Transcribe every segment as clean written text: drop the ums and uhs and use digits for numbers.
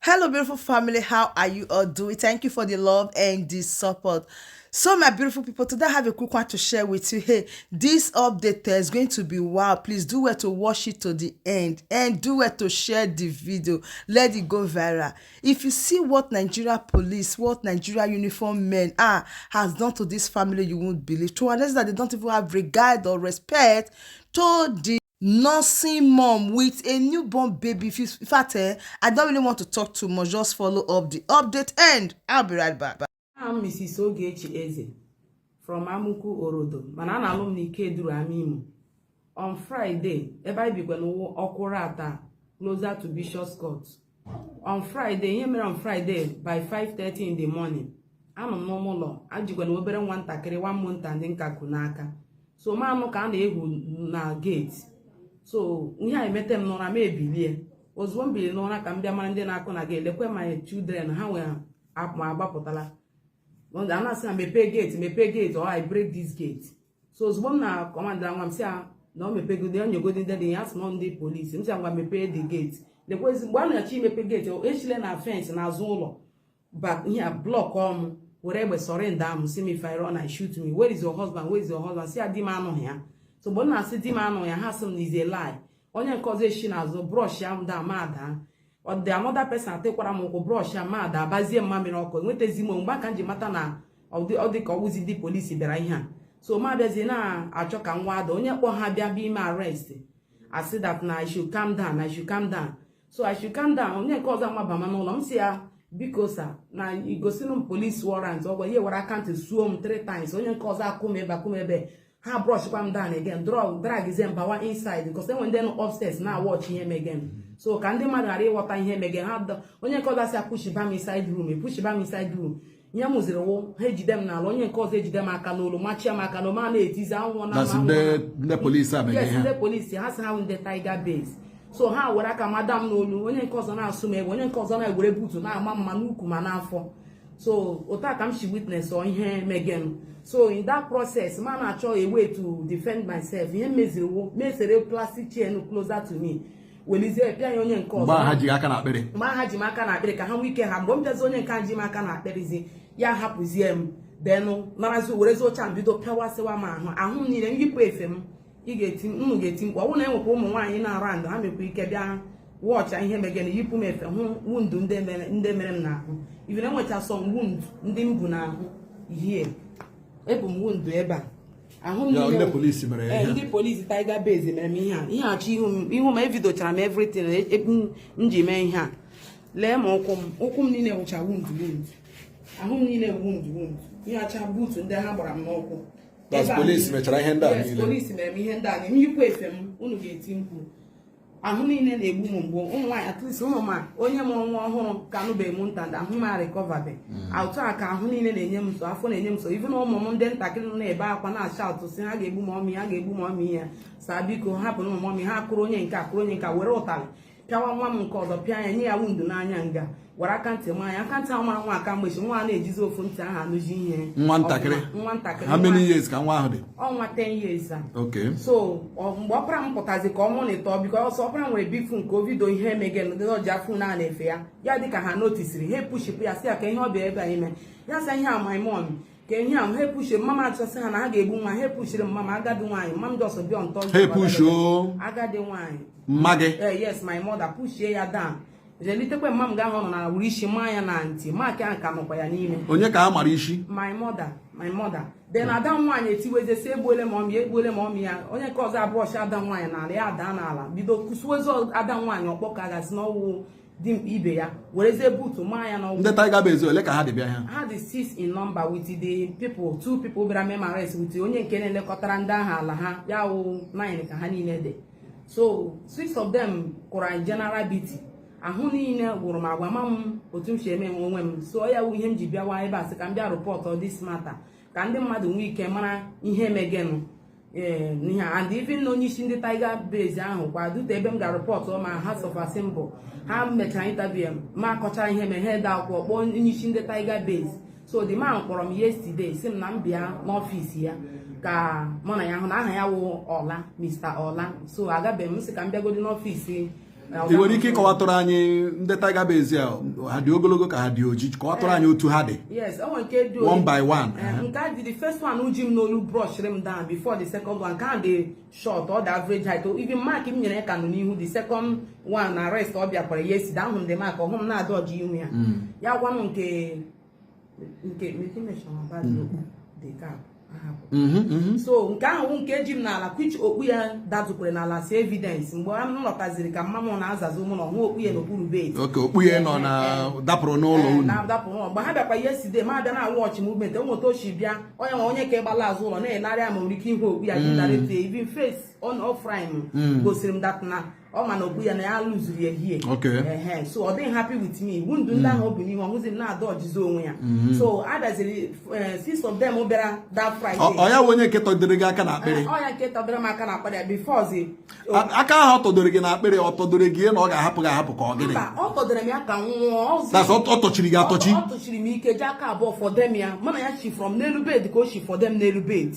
Hello, beautiful family. How are you all doing? Thank you for the love and the support. So, my beautiful people, today I have a quick one to share with you. Hey, this update is going to be wow. Please do well to watch it to the end and do well to share the video. Let it go viral. If you see what Nigeria police, what Nigeria uniform men has done to this family, you won't believe. To unless that they don't even have regard or respect to the nursing mom with a newborn baby. If you, in fact, I don't really want to talk too much. Just follow up the update and I'll be right back. Aha m Mrs. Ogechi Eze from Amuku Orodo, mana a na-alụ m n'Ikeduru Ama Imo. On Friday, ebe anyị bikwa n'ụwa Ọkwụrụ Ata, closer to Bishop's Court. On Friday, ihe mere on Friday by 5:30 in the morning, anọ m n'ụmụ ụlọ, ajikwa na obere nwa ntakịrị 1 month and nkaku n'aka. So ma anụ ka a na-ehu na gate. So ihe a emete m n'ụra, m ebilie. Ozugbo m biliri n'ụra ka m bịa mara ndị na-akụ na gate, lekwe my children, ha nwere ma agbapụtala. A na-asị ha, "Mepee gate, mepee gate or I break this gate." So ozugbo m na command nwa m, sị ya na o mepegodi, onyegodi ndị dị ya, sị nọ ndị polisi. M sị ya, "Ngwa, mepee the gate." Lekwezi mgbe a na-achọ imepe gate, echile na fence n'azụ ụlọ ba ihe a block ọmụ, were egbe surround am, sị m, "If I run, I shoot me. Where is your husband? Where is your husband?" Sị ya, "Di m anụghị ya." So mgbe m na-asị di m anụghị ya, ha sị m na is a lie. Onye nke ọzọ eshi n'azụ brush ya m da, ma daa. Ọ dị another person atekwara m ụkwụ, brush ya, ma ada, abazie mmamịrị ọkụ. Enwetazi m mgbe aka m ji mata na ọ dị ka ọwụzi ndị polisi bịara ihe a. So ma abịazi na-achọ ka nwa ada onye kpọ ha bịa bịa ime arrest, asị that na I should calm down, I should calm down. So I should calm down. Onye nke ọzọ amabama n'ụlọ m, si ya, "Biko sir, na igosinu m police warrant." Ọgwa ihe were aka ntị suo m three times. Onye nke ọzọ akụ m ebe, akụ m ebe, ha brushkwa m down again, drag dragzie m bawa inside, because enwe ndị nọ upstairs na watch ihe megen. So ka ndị mmadụ ghara ịghọta ihe mege ha, onye nke ọzọ asị apushba m inside room, epushba m inside room. Ihe m mụziri wụ ha ejide m n'ala, onye nke ọzọ ejide m aka n'olu, machie m aka n'olu, ma na-etizi anwụ na That's ndị polisi a mere Yes. ihe. Ndị polisi, ha sị ha wụ ndị Tiger Base. So ha were aka mada m n'olu, onye nke ọzọ na-asụ m egbe, onye nke ọzọ na-ewere buutu na-ama mma n'ukwu ma n'afọ. So otu a ka m si witness ọ ihe megen. So in that process, ma na-achọ a way to defend myself. Ihe m meziri wụ mesere plastic chain closer to me, welizie pịa ya onye nke Mgbe ọzọ. ahụ ha ji aka n'akpịrị. Mgbe aha ji m aka n'akpịrị ka ha nwee ike ha. Mgbe m bịazi, onye nke a ji m aka n'akpịrịzi ya hapụzie m, denụ narazi werezi oche a bido pịawasịwa m ahụ, ahụ m niile. Nyipụ efe m, ị ga-eti nnụ, ga-eti mkpu. Ọ bụrụ na enwekwa ụmụ nwaanyị na-arụ ndụ, ha mekwa ike bịa wọcha ihe megene. Yipụ m efe, hụ wound ndị mere m n'ahụ. Even enwecha some wound ndị m bụ n'ahụ hie, ebu m wound ebe a, ahụ m Ya, niile. ndị polisi mere ya Ee, ihe a. ndị polisi Tiger Base mere m ihe a. Ihe achọ ihu m, ihu m evidochara m everything m ji mee ihe a. Lee ma ụkwụ m, ụkwụ m niile wụcha wound wound, ahụ m niile wound wound. Ihe acha buutu ndị ha gbara m n'ụkwụ. That's Ebe a police niile. mechara ihe ndị a Yes, niile. Polisi mere m ihe ndị a niile. M yipụ efe m, unu ga-eti mkpu. Ahụ niile na-egbu m mgbu. Ụmụ nwaanyị, at least ụmụ ma onye mụrụ nwa ọhụrụ ka anụbeghị m nta, ahụ m arịkọvabe otu a ka ahụ niile na-enye m nso, afọ na-enye m nso. Even ụmụ m ndị ntakịrị nọ na-ebe akwa, na-acha ụtụ, sị ha ga-egbu mommy, ha ga-egbu mommy. Ya saa, biko hapụ na mommy ha. Kụrụ onye nke a, kụrụ onye nke a, were ụtalị pịawa nwa m nke ọzọ, pịa ya, nye ya wound n'anya nga, were aka ntị maa ya. Aka ntị ahụ mara nwa aka mgbechi, nwa a na-ejizi ofu ntị ahụ anụzi ihe. Nwa ntakịrị? Ọfụma. Nwa ntakịrị. How many years ka nwa ahụ dị? Ọnwa 10 years a. So mgbe ọpara m pụtazi ka ọ monitor, because ọpara m nwere big phone, ka o video ihe emege ndị ọji afụ na na-efe ya, ya dị ka ha notisiri, ha epushipụ ya, sị ya ka ihe ọ bịa ebe a ime. Ya sị ihe a, my mom, ka ihe a ha epushiri mama. Achọsị ha na ha ga-egbu nwa. Ha epushiri mama, agadi nwaanyị, mama m just bịa ntọ. Ha epushuo Agadi nwaanyị. Mma gị? Eh, yes, my mother. Pushie ya down, jelitekwe mma m ga ahụ ọ nọ na wuru isi maa ya na ntị, maki ahụ ka nọkwa ya n'ime. Onye ka a mara isi? My mother, my mother. Then ada m nwaanyị etiweze sị, "Egbuole mommy, egbuole mommy ya." Onye nke ọzọ abụọchi ada m nwaanyị n'ala, ya daa n'ala, bido kụsuozi ada m nwaanyị ọkpọ ka gasị n'ọwụ dimkpa ibe ya, werezie buutu maa ya n'ọgwụ. Ndị Tiger Base ole ka ha dị bịa ha? Ha dị six in number with the people, two people bịara mee arrest, with onye nke na-elekọtara ndị ahụ ala ha, ya wụ nine ka ha niile dị. So six of them kụrụ anyị general beating. Ahụ niile gwụrụ m agwa ma m otu m si eme onwe m. So ya wụ ihe m ji bịawa ebe a, sị ka m bịa report this matter ka ndị mmadụ nwee ike mara ihe megenụ. Ee, n'ihe a, and even na onye isi ndị Tiger Base ahụ kwa dute ebe m ga report ma House of Assembly, ha mechara interview ma akọchara ihe mere, ha ede akwụkwọ kpọọ onye isi ndị Tiger Base. So the man kpọrọ m yesterday, sị m na m bịa n'ọfịs ya ka mụ na ya hụ, na aha ya wụ Ọla, Mr. Ọla. So agabeghị m, sị ka m bịagodi n'ọfịs. Ị nwere ike ịkọwatụrụ anyị ndị Tiger Base a, ha dị ogologo ka ha dị oji? Kọwatụrụ anyị otu ha dị. Yes, o nwere nke dị One by one. Eh, nke a dị, the first one ji m n'olu brush m down before the second one. Nke ahụ dị short, ọ dị average height. Even mark m nyere ya ka nọ n'ihu. The second one arrest ọ bịakwara yesterday, ahụ m the mark, ọhụ m na-adọji ihu ya. Ya gwa m nke the cap ahapụ. So nke ahụ wụ nke ji m n'ala, which okpu ya datukwere n'ala si evidence. Mgbe m lọtaziri ka mma m na-azazi ụmụ na ọhụ okpu ya n'okpuru bed. Oke okpu ya nọ na dapụrụ n'ụlọ unu. Na-adapụ n'ụlọ. Mgbe ha bịakwa yesterday, ma abịa na watch movement, enweta ochi bịa onye nwe onye ka ịgbala azụ ụlọ na-elegharị ya ma nwere ike ịhụ okpu ya jidarete. Even face on offline gosiri m that na ọ ma na okpu ya na ya lụzuru ya hie. Ehe, so ọ dịghị happy with me. Wound ndị ahụ o bu n'ihu, ọhụzi m na-ada ọjizi onwe ya. So abịaziri six of them bịara that Friday. Ọ ya wụ onye nke tọdoro gị aka n'akpịrị? Ọ ya nke tọdoro m aka na akpịrị ya before zi. Aka ahụ ọ tọdoro gị n'akpịrị, ọ tọdoro gị na ọ ga-ahapụ gị ahapụ ka ọ gịnị? Mba, ọ tọdoro m ya ka m nwụọ ọzi. That's ọ tọchiri gị atọchi. Ọ tụchiri m ike, ji aka abụọ fọdem ya. Mụ na ya chi from n'elu bed ka o chi fọdem n'elu bed.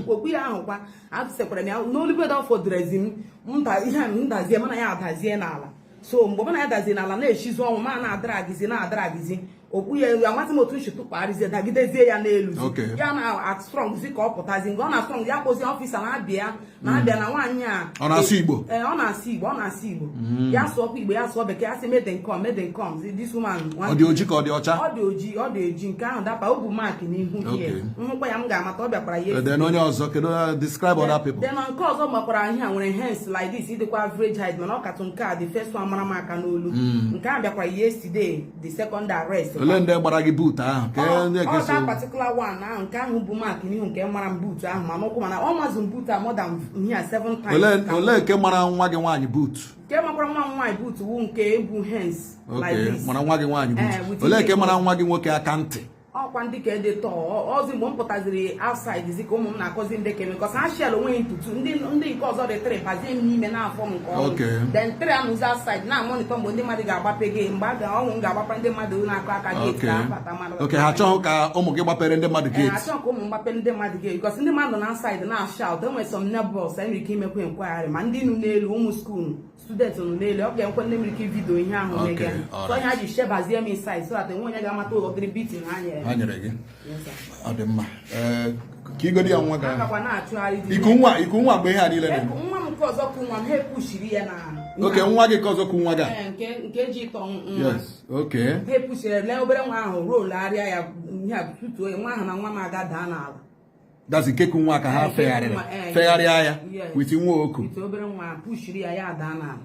Okpu ya ahụ kwa atụsekwara m ya n'olu bed. Ọ fọdụrezi m mba ihe a, m dazie, mụ na ya adazie n'ala. So mgbe mụ na ya dazie n'ala na-eshizi ọnwụ, ma na-adaragizi na-adaragizi okpu ya elu. Amasị m otu nshi tụkpagharịzie dagidezie ya n'elu. Ya na strong zi ka ọ pụtazi. Mgbe ọ na strong ya kpozi officer na-abịa na-abịa na nwaanyị a. Ọ na-asụ Igbo? Ee, ọ na-asụ Igbo, ọ na-asụ Igbo. Ya sụọkwa Igbo, ya sụọ Bekee. Ya sị, "Make them come, make them come." This woman. Ọ dị oji ka ọ dị ọcha? Ọ dị oji, ọ dị oji. Nke ahụ dapa, o bu mark n'ihu hie. Nhụkwa ya, m ga-amata. Ọ bịakwara ya. Then onye ọzọ, kedu? Describe other people. Then nke ọzọ gbakwara ihe a nwere hands like this, ịdịkwa average height, mana ọ katụ nke a, the first one mara m aka n'olu. Nke a bịakwara yesterday, the second arrest. Ole ndị gbara gị boot ahụ? Ka ndị Ọ ka that so particular one ahụ, nke ahụ bụ mark n'ihu, nke mara m boot ahụ ma n'ụkwụ, mana ọ mazụ m boot a more than ihe a seven times. Ole nke mara nwa gị nwaanyị boot? Nke makwara nwa m nwaanyị boot wu nke bụ hands like this. Mara nwa gị nwaanyị Eh, boot. with Ole ihe nke mara nwa gị nwoke aka ntị? Ọkwa ndị ka ede tọọ ọzi. Mgbe m pụtaziri outside zi ka ụmụ m na-akọzi ndị keme because ha shell onweghị ntutu. Ndị nke ọzọ dị three bazie m n'ime na-afọ m nke ọnụ. Then three anụzi outside na-amonitor mgbe ndị mmadụ ga-agbape gị, mgbe a ga ọnwụ m ga-agbapa ndị mmadụ na-akụ aka gate ka abata mmadụ. Okay, ha achọghị ka ụmụ gị gbapere ndị mmadụ Ee, gate. achọghị ka ụmụ m gbape ndị mmadụ gate because ndị mmadụ na outside na-shout. Enwere some neighbors enwere ike imekwa inquiry, ma ndị nụ n'elu, ụmụ school student nọ n'elu, ọ ga-enwekwa ndị nwere ike video ihe ahụ mege. So ihe ha ji shebazie m inside so that enwe onye ga-amata ụlọ dịrị beating ha nyere. Ha nyere gị. Yes, sir. Ọ dị mma. Ee, ka igodi ya nwa Ha ga gakwa na-achụgharị dị. Iku nwa, iku nwa mgbe ihe a niile na-eme. Nwa m nke ọzọ kụ nwa m, ha epushiri ya na Okay, nwa gị ka ọzọ kụ nwa gị a? Ee, nke ji ịtọ nwa. Yes, okay. Ha epushiri lee obere nwa ahụ, rolagharịa ya ihe a tutuo ya, nwa ahụ na nwa m aga daa n'ala. That's nke kụ nwa ka ha Ee, nke kụ fegharịrị nwa, ee, fegharịa ya yes. with nwa oku. Ite obere nwa pushiri ya, ya daa n'ala.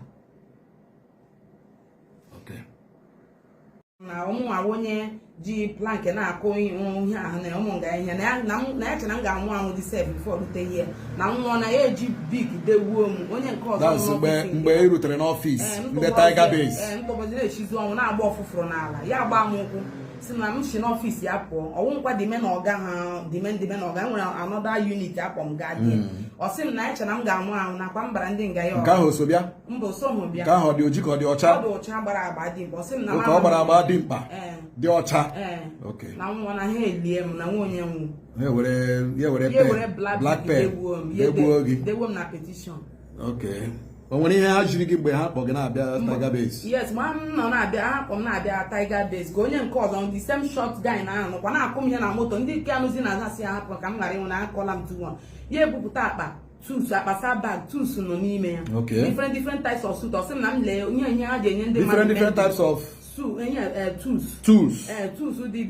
Na ụmụnwa onye ji plank na-akụ ihe ahụ na ụmụ nga ihe na ya na na ya che na m ga-anwụ anwụ dị sef before rute ihe na nwụọ na ya eji big dewuo m onye nke ọzọ That's nọ mgbe n'ọfịs nke mgbe ị rutere n'ọfịs Ee, m ndị Tiger Base. Ee, m tọgbọziri na-echizi ọnwụ na-agba ọfụfụrụ n'ala. Ya gba m ụkwụ si na m si n'ọfịs ya pụọ. Ọnwụ nkwa dime na ọga ha dime na ọga enwere another unit akpọ m gaa die. Ọ sị m na eche na m ga-anwụ anwụ nakwa m bara ndị nga ya. Nke ahụ o so bịa? Mba, osoghị bịa. Nke ahụ ọ dị oji ka ọ dị ọcha? Ọ dị ọcha, gbara agba dị mkpa. Ọ sị m na Oke, ọ gbara agba dị mkpa. Ee. Dị ọcha. Ee. Okay. Na nwụọ na ha elie m na nwa onye nwụ. Ya were ya were Ya were pen black black pen degbuo m ya. Degbuo gị. Degbuo m na petition. Okay, o nwere ihe ha jiri gị mgbe ha kpọ gị na-abịa Tiger Base? Yes, ma m nọ na-abịa, ha kpọ m na-abịa Tiger Base ka onye nke ọzọ, the same short guy na ahụ nọkwa na-akụ m ihe na moto. Ndị nke anụzi na asị ya hapụ ka m ghara ịnwụ na akọla m tuwon. Ya ebupụta akpa tools, akpa sa bag tools nọ n'ime ya. Different different types of suit. Ọ sị m na m lee ihe ihe ha ji enye ndị Different different mmadụ types of su enye tools. Tools. Ee, tools dị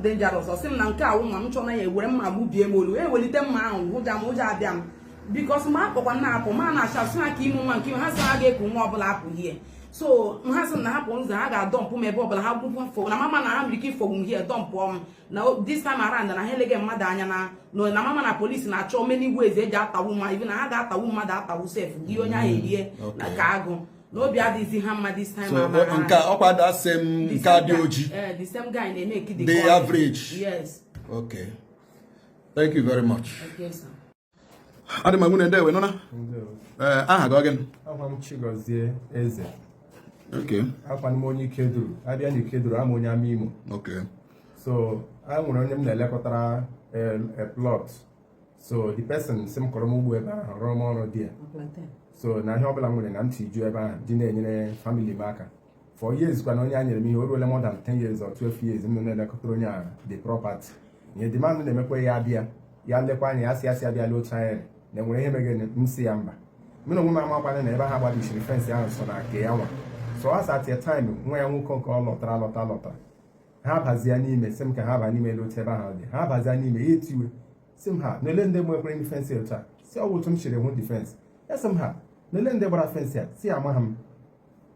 dangerous. Ọ sị m na nke awụ ma m chọ na ya ewere mma gbubie m olu. Ewelite mma ahụ hụja m, ụjọ abịa m because ma akpọkwa na apụ ma na-acha sị ha ka ime nwa nke ime ha sị ha ga-eku nwa ọbụla apụ hie. So ha sị m na hapụ ụzọ ha ga-adọmpụ m ebe ọbụla ha gbupụ na mama na ha nwere ike ịfọgbu m hie dọmpụọ m na this time around na ha eleghị mmadụ anya na mama na polisi na-achọ many ways eji atawu mmadụ, even na ha ga-atawu mmadụ atawu sef gị onye ahụ erie na ka agụ na obi adịghịzi ha mma this time So around. nke a ọkwa that same The nke a same dị guy- oji? Eh, the same guy na-emeke the The call. average. Yes. Okay, thank you very much. Okay, sir. Adị m nwunye ndewe nọ na. Ndewo. Ee, aha gị ọ gịnị? Akwa m Chigozie Eze. Akwa m onye Ikeduru. Abịa na Ikeduru, ama onye ama Imo. So a nwere onye m na-elekọtara a plot. So the person si m kọrọ m ugbo ebe ahụ, rụọ m ọrụ dị ya. Plantain. So na ihe ọbụla m nwere na m tiju ebe ahụ ji na-enyere family m aka for years. Kwa na onye a nyere m ihe, o ruola more than 10 years or 12 years m nọ na-elekọtara onye a the property. Ihe the man na-emekwa, ya abịa, ya lekwa anya, ya sị abịala otu anyị na enwere ihe megere. M si ya mba, mụ na onwe m amakwana na ebe ha gbabishiri fence ahụ so na nke ya nwa. So as at a time, nwa ya nwoke nke ọ lọtara lọta lọtara, ha bazie n'ime, sị m ka ha baa n'ime elu otu ebe ahụ dị. Ha bazie n'ime, ya etiwe, sị m ha n'ele ndị nwekwere ndị fence otu a, si ọ bụ otu m siri hụ dị fence. Ya sị m ha n'ele ndị gbara fence a, si ama ha m.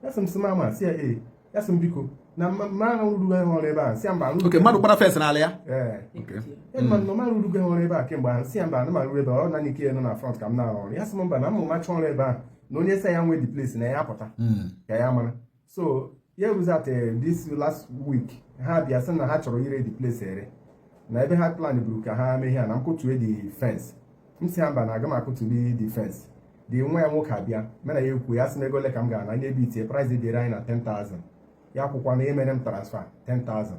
Ya sị m, sị m ama, si ya ee. Ya sị m biko, na ma ruru ha ọrụ ebe ahụ. Si ya mba. Oke mmadụ gbara fence n'ala ya? Ee. Okay. Ya ma na ma rurugo ha ọrụ ebe a kemgbe ahụ. Si ya mba, ana m arụ ebe a, ọ naanị ike ya nọ na front ka m na-arụ ọrụ. Ya sị m mba, na m macha ọrụ ebe ahụ, na onye sị ya nwe the place na ya pụta ka ya mara. So ya eruzi at this last week, ha bịa sị na ha chọrọ ire the place ere, na ebe ha plan buru ka ha mee ihe a, na m kụtue the fence. M si ha mba, na aga m akụtuli the fence. Dị nwa ya nwoke abịa mena ya ekwu, ya sị na ego ole ka m ga-ana ebe itie price dịrị anyị na 10,000. Ya akwụkwa na emere m transfer 10,000.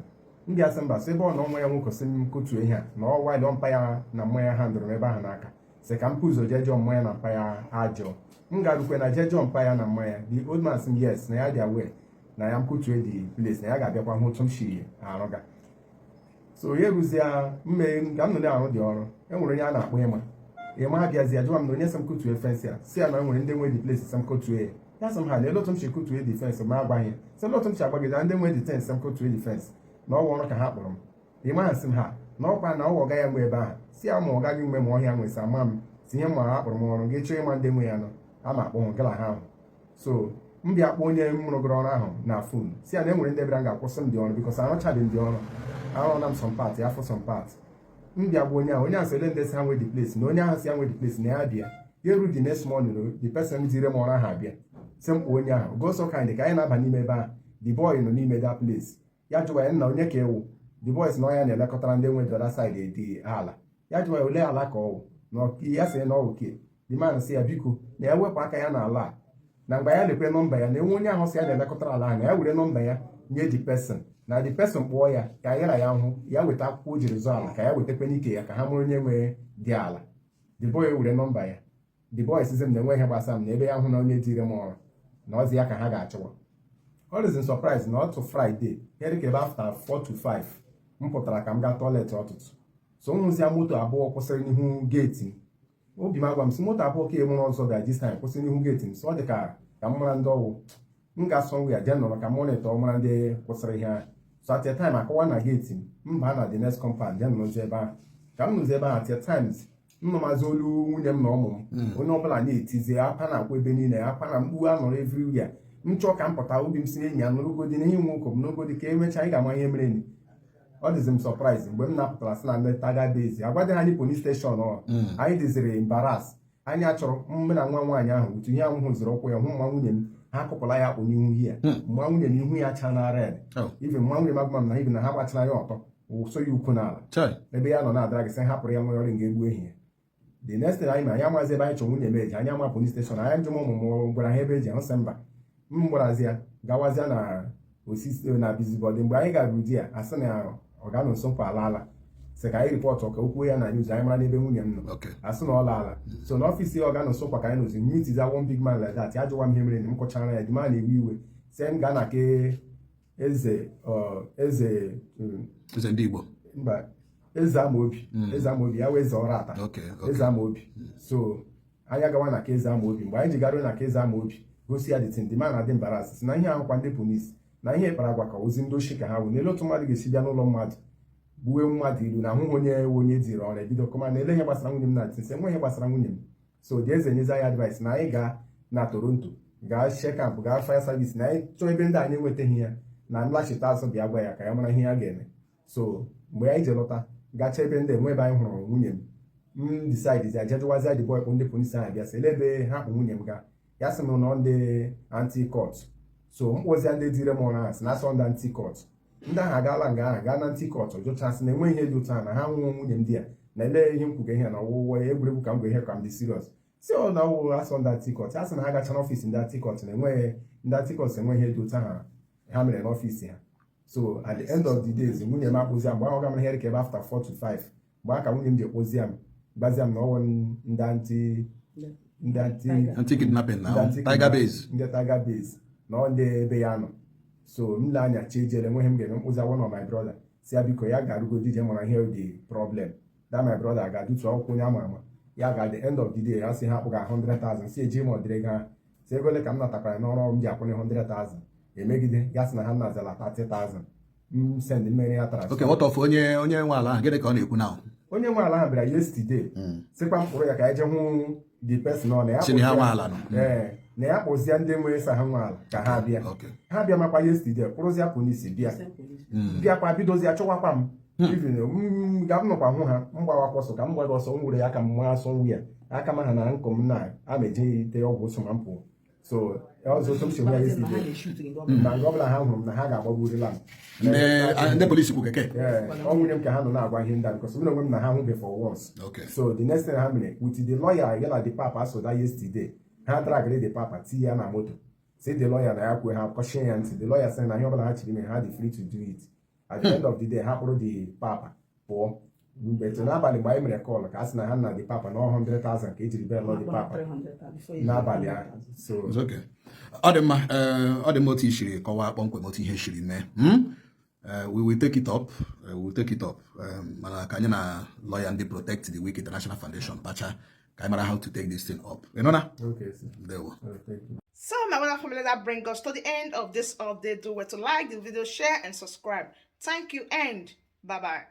M bịa sị mba, sị ebe ọ na nwa ya nwoke sị m kụtuo ihe a, na ọ wile mpa ya na mmanya ya ha ndụrụ m ebe ahụ n'aka, sị ka m pụzo jee jụọ mmanya na mpa ya ajụọ. M garukwe na jee jụọ mpa ya na mmanya. The old man sị m yes, na ya dị aware na ya m kụtue the place, na ya ga-abịakwa hụ otu m shiri arụga. So ya eruzie mme ka m nọ na-arụ dị ọrụ, e nwere onye a na-akpọ ịma ịma abịazi jụwa m na onye sị m kụtue fence a. Si ya na nwere ndị nwe the place sị m kụtue ya. Ya sị m ha na elu otu m si kụtue the fence ma agwaghị ya. Sị m otu m si agwa gị na ndị nwe the fence sị m kụtue the fence, na ọwa ọrụ ka ha kpọrọ m. Ịma ha sị m ha na ọkwa na ọwa ọga ya nwe ebe ahụ. Si ya ma ọ gaghị nwe ma ọhịa nwe sị ama m si ihe ma ha kpọrọ m ọrụ gị chọọ ịma ndị nwe ya nọ ama akpọ hụ gala ha ahụ. So m bịa kpọọ onye m rụgoro ọrụ ahụ na phone, si ya na e nwere ndị bịara m ga-akwụsị m dị ọrụ, because arụchabeghị m dị ọrụ, arụna m some part ya, fụ some part. M bịa gwa onye ahụ, onye ahụ sị ole ndị si ha nwe the place, na onye ahụ si ya nwe the place na ya bịa. Ya eru the next morning, the person zire m ọrụ ahụ abịa, sị m kpọọ onye ahụ. Go so kind ka anyị na-aba n'ime ebe ahụ, the boy nọ n'ime that place. Ya jụwa ya, nna, onye ka ewu? The boy sị na ọ ya na-elekọtara ndị nwe the other side dị ala. Ya jụwa ya ole ala ka ọwụ, na ya sị na ọ oke. The man sị ya biko, na ya wepụ aka ya n'ala a, na mgbe ya lekwe nọmba ya, na enwe onye ahụ sị ya na-elekọtara ala ahụ, na ya were nọmba ya nye the person, na the person kpọọ ya ka ya na ya hụ, ya weta akwụkwọ o jiri zụọ ala, ka ya wetakwa n'ike ya, ka ha mụrụ onye nwe dị ala. The boy were nọmba ya. The boy sizi m na enwe ihe gbasara m na ebe ya hụ na onye dịrị m ọrụ na ọzi ya ka ha ga-achụwa. Ọ dịzi surprise na otu Friday, ihe dịka ebe after 4 to 5, m pụtara ka m gaa toilet ọtụtụ. So m hụzia moto abụọ kwụsịrị n'ihu gate m. Obi m agwa m sị moto abụọ ka e nwere ọzọ bịa this time kwụsị n'ihu gate m. So ọ dị ka m mara ndị ọwụ. M ga-asọ nwe ya jee nọrọ ka monitor mara ndị kwụsịrị ihe ahụ. So at a time akọwa na gate m, m baa na the next compound jee nọrọzi ebe ahụ. Ka m nọzi ebe ahụ, at a times m nọmazi olu nwunye m na ụmụ m, onye ọbụla na-etizi akwa na akwa ebe niile, akwa na mkpu a nọrọ everywhere. M chọọ ka m pụta, obi m si enyi ya nụrụgodi na ihe nwe ụkọ m n'ogodi, ka emechaa anyị ga-ama ihe mere ni. Ọ dịzi m surprise mgbe m napụtara sị na ndị Tiger Base agwadịghị anyị police station. Ọ anyị dịziri embarrass. Anyị achọrọ mme na nwa nwaanyị ahụ otu ihe ahụ hụziri ụkwụ ya, hụ mma nwunye m, ha akụpụla ya akpụ n'ihu ya. Mma nwunye m ihu ya cha na red. Even mma nwunye m agwa m na even na ha gbachara ya ọtọ wụso ya ukwu n'ala ebe ya nọ na-adara gị, sị hapụrụ ya nwe ọrịa nga-egbu ehi ya. The next thing anyị ma, anyị amazi ebe anyị chọrọ nwunye m eji. Anyị ama police station. Anyị jụ m ụmụ m gwara ha ebe eji ahụ, sị mba. M gwarazịa gawazịa na osisi na busybody. Mgbe anyị gara di ya, asị na ọ ga nọ nso nkwa alaala, sị ka anyị report ka o kwuo ya na news, anyị mara n'ebe nwunye m nọ. Asị na ọ laala. So n'office ọ ga nọ nso nkwa ka anyị nọzi meet one big man like that. Ya jụwa m ihe mere m kọchara ya. The man na-ewe iwe, sị m gaa na ke eze eze Eze ndị Igbo. Mba, eze Amaobi. Eze Amaobi ya wee eze ọrụ ata. Eze Amaobi. So anyị agawa na ka eze Amaobi. Mgbe anyị ji garuo na ka eze Amaobi, gosi ya the thing, the man na-adị embarrass, si na ihe ahụkwa ndị police na ihe kpara agwa ka ozi ndị oshi ka ha wụ n'elu otu mmadụ ga-esi bịa n'ụlọ mmadụ gbuwe mmadụ ilu na ahụhụ onye onye dịrị ọrịa bido kọma na ele ihe gbasara nwunye m na ntị, enwe ihe gbasara nwunye m. So dị eze nyezi anyị advice na anyị gaa na Toronto, gaa Shell Camp, gaa fire service, na anyị chọọ ebe ndị anyị enwetaghị ya, na nlachite azụ bịa gwa ya ka ya mara ihe ya ga-eme. So mgbe anyị ji lọta, gacha ebe ndị enwe ebe anyị hụrụ nwunye m, m decide ya jejụwazia the boy kpụ ndị polisi ahụ bịa, sị ele ebe ha kpụ nwunye m gaa. Ya sị m nọ ndị anti-cult. So mkpụzia ndị dịrị m ụra ahụ sị na asọ ndị anti-cult, ndị ahụ agaala nga ahụ, gaa na anti-cult, jụchasị na enweghị ihe dị otu ahụ, na ha nwụọ nwunye m di ya, na ele ihe m kwuga ihe na ọwụwa egwuregwu ka m gwa ihe ka m dị serious si ọ na ọwụwa asọ ndị anti-cult. A sị na ha gacha n'office ndị anti-cult, na enweghị ndị anti-cult, enweghị ihe dị otu ahụ ha mere n'office ha. So at the end of the days, nwunye m akpụzi mgbe ahụ gamara ihe ka ebe after 4 to 5, mgbe aka nwunye m ji ekpozi m, gbazie m na ọwụ ndị anti Ndị anti Anti-kidnapping na ndị anti- Tiger Base. Ndị Tiger Base na ọ ndị ebe ya nọ. So m le anya chi ejere, enweghị m ga-eme mkpụzi. One of my brother si ya biko, ya ga-arụgodi ije mara ihe the problem. That my brother ga-adụtu akwụkwọ onye ama ama ya ga. The end of the day, ya sị ha akpụga 100,000, si eji ma ọ dịrị ego ha, si ego ole ka m natakwara n'ọrụ m ji akwụnye 100,000 emegide. Ya sị na ha nazala 30,000, m send mmeri ya transfer. Okay, what of onye nwe ala ahụ? Gịnị ka ọ na-ekwu now? Onye nwe ala ahụ bịara yesterday, sịkwa mkpụrụ ya ka anyị jee hụ the person ọ na ya Si na ha kpụzie- nwe ala nọ. Ee, na ya kpụzie ndị nwe sa ha nwe ala ka ha bịa. Ha bịa makwa yesterday, kpụrụzịa polisi bịa, bịakwa bidozie chọwakwa m. Even m ga m nọkwa hụ ha, m gbawakwa ọsọ ka m gbaghị ọsọ, m were ya aka m maa asọ nwu ya aka m ha na nkụ m na a ma eje ite ọgwụ ụsụ ma m pụọ. So ọzọ otu m si hụ ya yesterday, na nga ọbụla ha hụrụ m na ha ga-agbagburila m. Ndị polisi kwu keke. Ee, ọ nwunye m ka ha nọ na-agwa ihe ndị a, because m na onwe m na ha hụbe for once. So the next thing ha mere with the lawyer ya na the papa so that yesterday, ha dragịrị the papa tinye ya na moto, si the lawyer na ya kwue ha kọchie ya ntị. The lawyer sị na ihe ọbụla ha chiri ime, ha dị free to do it. At the end of the day, ha kpụrụ the papa pụọ. Mgbe n'abalị, mgbe anyị mere call, ka a sị na ha na the papa na 100,000 ka ejiri bail the papa n'abalị ahụ. So It's okay. Ọ dị mma, ọ dị mma otu i siri kọwaa kpọmkwem otu ihe siri mee. We will take it up. We will take it up. Mana ka anyị na lawyer ndị Protect the Weak International Foundation kpacha ka anyị mara how to take this thing up. Ị nụ na? Okay, sir. Ndewo. Oh, thank you. So, my wonderful family, that brings us to the end of this update. Do well to like the video, share, and subscribe. Thank you, and bye bye.